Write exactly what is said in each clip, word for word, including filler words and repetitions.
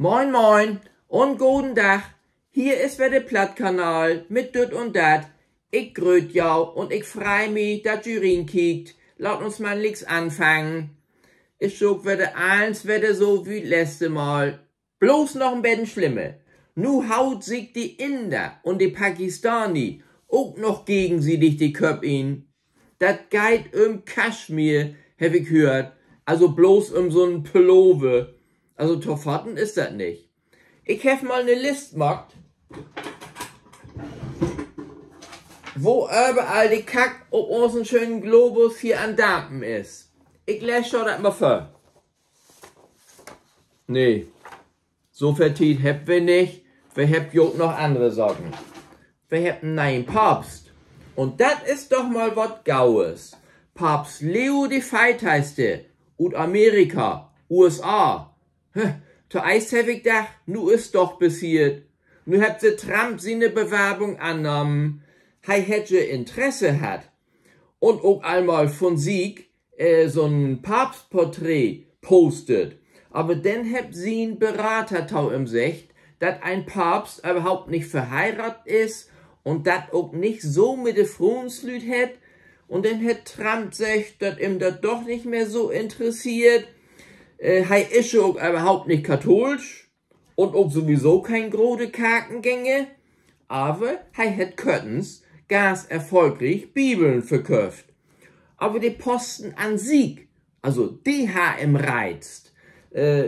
Moin, moin un goden Dag. Hier is wedder de Plattkanal mit Düt un Dat. Ik gröt jo un ik frei mi, dat ji rinkiekt. Laat uns man glieks anfangen. Is ok wedder allens wedder so wie letzte Mal. Bloots noch en beten slimmer. Nu haut sik de Inder un de Pakistani ok noch gegensietig de Köpp in. Dat geiht üm Kaschmir, heff ik höört. Also bloots üm so'n Pullover. Also to faten is dat nich. Ik heff mal 'ne List maakt, wo överall de Kack op unsen schönen Globus hier an dampen is. Ik lees jo dat mal vör. Nee, so veel Tiet hebbt wi nich. Wi hebbt jo ok noch annere Saken. Wi hebbt en ne'en Papst. Un dat is doch mal wat Godes. Papst Leo de veerteihnte ut Amerika, U S A. Toeerst heff ik dacht, nu is doch passeert. Nu hebbt se Trump siene Bewerbung annahmen. He hett je Interesse hatt un ok al mal von sik so'n Papstporträt postet. Aver denn hebbt sien Berater to em seggt, dat en Papst överhaupt nich verheiraadt is un dat ok nich so mit de Froenslüüd hett. Un denn hett Trump seggt, dat em dat doch nich mehr so interesseert. He is ja ok överhaupt nich kathoolsch un ok sowieso keen grote Karkengänger. Aver he hett körtens ganz erfolgriek Bibeln verköfft. Aver de Posten an sik, also de harr em reizt.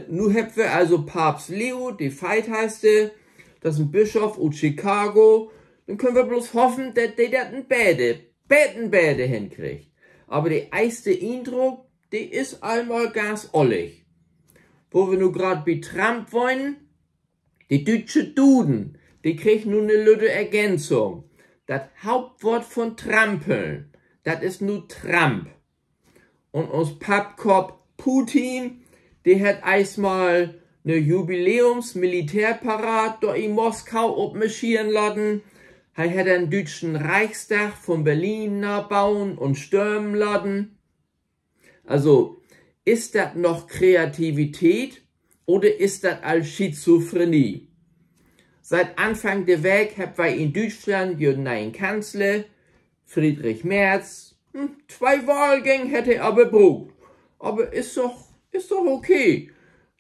Nu hebbt wi also Papst Leo de veerteihnte, dat is en Bischop ut Chicago. Denn köönt wi bloots hoffen, dat de dat en beten beter henkriggt. Aver de eerste Indruck, de is al mal ganz ollig. Wo wi nu graad bi Trump weren: De düütsche Duden, de kriggt nu 'ne lütte Ergänzung. Dat Hauptwoort von trampeln, dat is nu Tramp. Un uns Pappkopp Putin, de hett eerstmal 'ne Jubiläums-Militärparaad dor in Moskau opmarscheren laten. He hett den düütschen Reichstag von Berlin nabauen un störmen laten. Also, is dat noch Kreativität oder is dat al Schizophrenie? Siet Anfang de Week hebbt wi in Düütschland jo 'n ne'en Kanzler, Friedrich Merz. Twee Wahlgäng hett he aver bruukt. Aver is doch, is doch okay.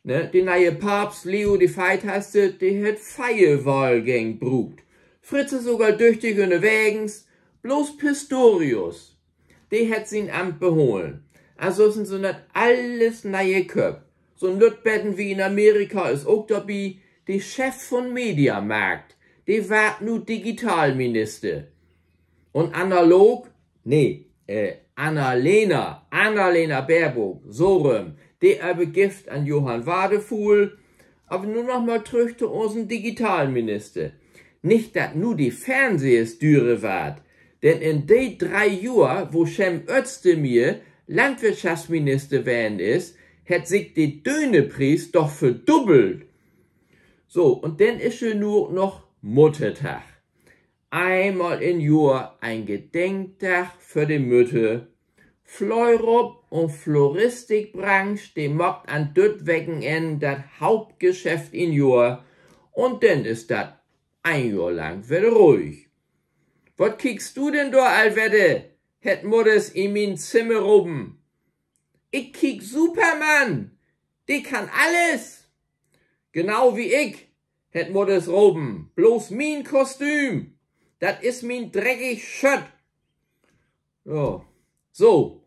Ne, de ne'e Papst Leo de veerteihnte, de hett veer Wahlgäng bruukt. Fritz is sogor düchtig ünnerwegens. Bloots Pistorius, de hett sien Amt beholen. Ansonsten sünd dat allens ne'e Köpp. So'n lütt beten wie in Amerika is ok dorbi, de Chef von Mediamarkt, de warrt nu Digitalminister. Un Analog, nee, Annalena, Annalena Baerbock, so rüm, de övergifft an Johann Wadephul. Aver nu noch mal trüch to unsen Digitalminister. Nich, dat nu de Fernsehs dürer warrt, denn in de dree Johr, wo Cem Özdemir Landwirtschaftsminister ween is, hett sik de Dönerpries doch verdubbelt. So, un denn is je nu ok noch Mutterdag. Eenmal in Johr en Gedenkdag för de Mütter. Fleurop un Floristikbranche, de maakt an düt Wekenenn dat Hauptgeschäft in Johr. Un denn is dat een Johr lang wedder ruhig. Wat kiekst du denn dor al wedder?, hett Mudders in mien Zimmer ropen. Ik kiek Superman. De kann alles. Genau wie ik, hett Mudders ropen. Bloots mien Kostüm, dat is mien dreckig Schött. Ja, so.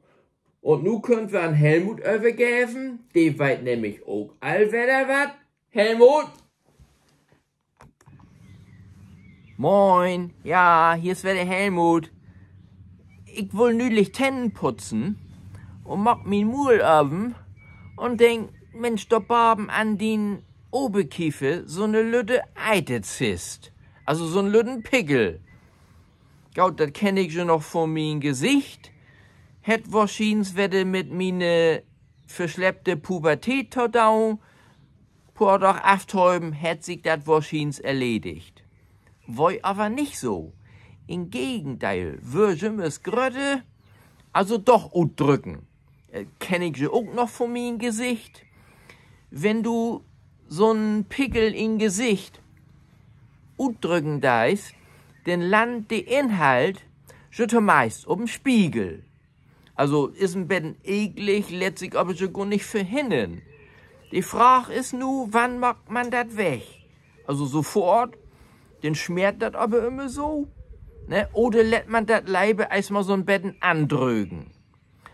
Un nu köönt wi an Helmut övergeven. De weet nämlich ok al wedder wat. Helmut? Moin, ja, hier is wedder Helmut. Ik wull nüdlich Tännen putzen un maak mien Muul open un denk, Minsch, dor baven an dien Oberkiefer so 'ne lütte Eiterzist, also so 'n lütten Pickel. Goot, dat kenn ik jo noch von mien Gesicht. Hett wohrschiens wedder mit miene versleppte Pubertät to doon. Poor Daag aftöven hett sik dat wohrschiens erledigt. Weer aver nich so. In'n Gegendeel, wöör jümmers grötter, also doch utdrücken. Kenn ik jo ok noch von mien Gesicht. Wenn du so'n Pickel in Gesicht utdrücken deist, denn landt de Inhalt je tomeist op en Spiegel. Also is en beten eklig, lett sik aver jo gor nich verhinnern. De Fraag is nu, wann maakt man dat weg? Also sofort, denn smeert dat aver ümmer so, ne? Oder lett man dat lever eerstmal so'n beten andrögen?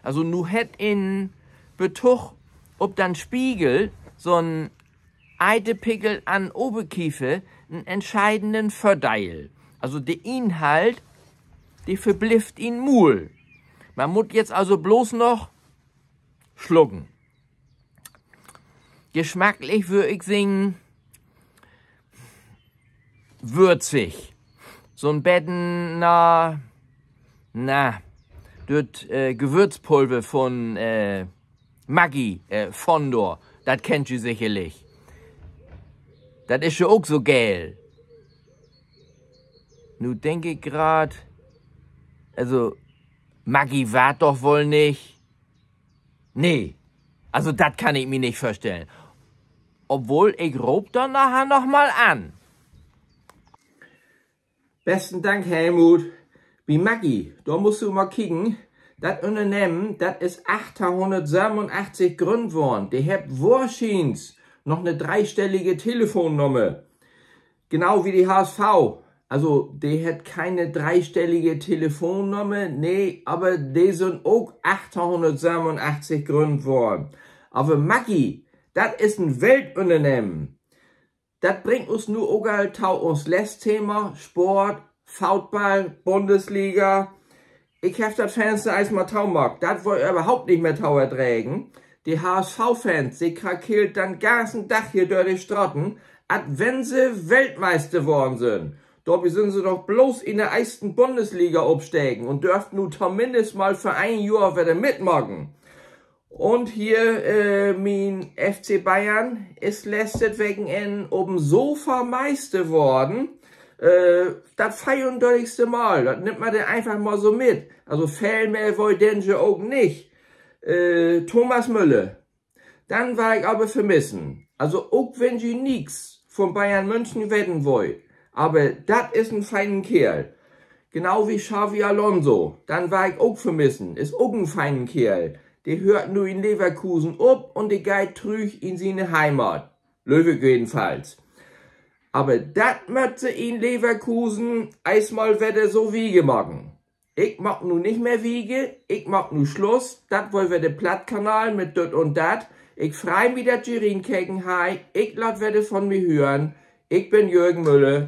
Also nu hett in Betog op den Spiegel so'n Eiterpickel an Oberkiefer en entscheidenden Vördeel. Also de Inhalt, de verblifft in Muul. Man mutt jetzt also blots noch slucken. Geschmacklich wöör ik seggen, würzig. So'n beten na, na, dat, äh, Gewürzpulver von, äh, Maggi, äh, Fondor. Dat kennt ji sekerlich. Dat is jo ok so geel. Nu denk ik graad, also, Maggi warrt doch woll nich. Nee, also dat kann ik mi nich vörstellen. Obwohl, ik roop dor naher noch mal an. Besten Dank, Helmut. Bi Maggi, dor musst du mal kieken. Dat Ünnernehmen, dat is achtteihn grünnt worrn. De hebbt wohrschiens noch 'ne dreistellige Telefonnummer. Genau wie de H S V. Also, de hett kene dreistellige Telefonnummer, nee, aver de sünd ok achtteihn grünnt worrn. Aver Maggi, dat is en Weltünnernehmen. Dat bringt us nu ok al to uns letzt Thema, Sport, Football, Bundesliga. Ik heff dat Fenster eerstmal tomaakt. Dat weer överhaupt nich mehr to erdregen. De H S V-Fans, de krakeelt den ganzen Dag hier dör de Straten, as wenn se Weltmeister worrn sünd. Dorbi sünd se doch blots in de eersten Bundesliga opstegen un dörft nu tominnst mal för een Johr wedder mitmaken. Un hier, äh, mien F C Bayern is letztet Wekenenn op 'n Sofa Meister worrn. Äh, dat veerundörtigste Mal. Dat nimmt man denn eenfach mal so mit. Also veel mehr weer denn jo ok nich. Äh, Thomas Müller, den warr ik aver vermissen. Also ok wenn ji nix von Bayern München weten wüllt, aver dat is en feinen Keerl. Genau wie Xabi Alonso, den warr ik ok vermissen, is ok en feinen Keerl. De höört nu in Leverkusen op un de geiht trüch in siene Heimat. Lööv ik jedenfalls. Aver dat mööt se in Leverkusen eerstmal wedder so wieter maken. Ik maak nu nich mehr wieter, ik maak nu Sluss. Dat weer wedder de Plattkanal mit Düt un Dat. Ik frei mi, dat ji rinkeken hebbt. Ik laat wedder von mi hören. Ik bün Jürgen Müller.